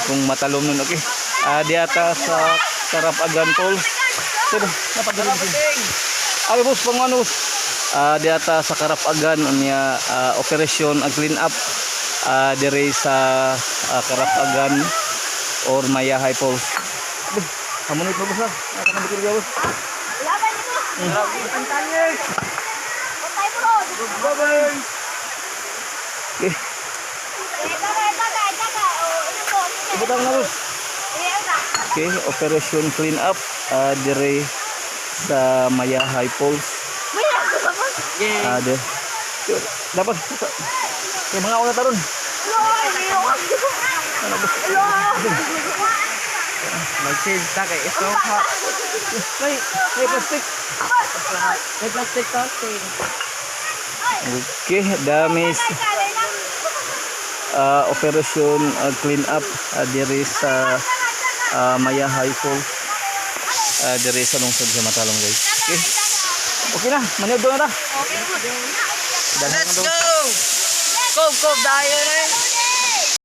kung matalom nun, okay. Diata sa Karapagan Falls. Sino? Napagaling. Ay, boss, pang ano, boss. Diata sa Karapagan unya operation ag clean up dire sa Karapagan or Mayahay Falls. Abi, hamunit mo, boss ha. Nakakamit ka, boss. Laban niyo. Patay bro. Okay, Eh, tagay, tagay, tagay. Oh, ino po. ibutang na, boss. Eh, ano? Okay, operation clean up dire sa Mayahay Falls. May ako ba po? De. Dapat yung mga una taron. Mag-change ta kay ito ha. May plastic. May plastic tossing. Okay, dami operation clean up dire sa Mayahay Falls. Dire sa lungsod sa Matalom, guys. Okay. Okay na, maniod na ta. Let's go! Go, go, tayo na eh.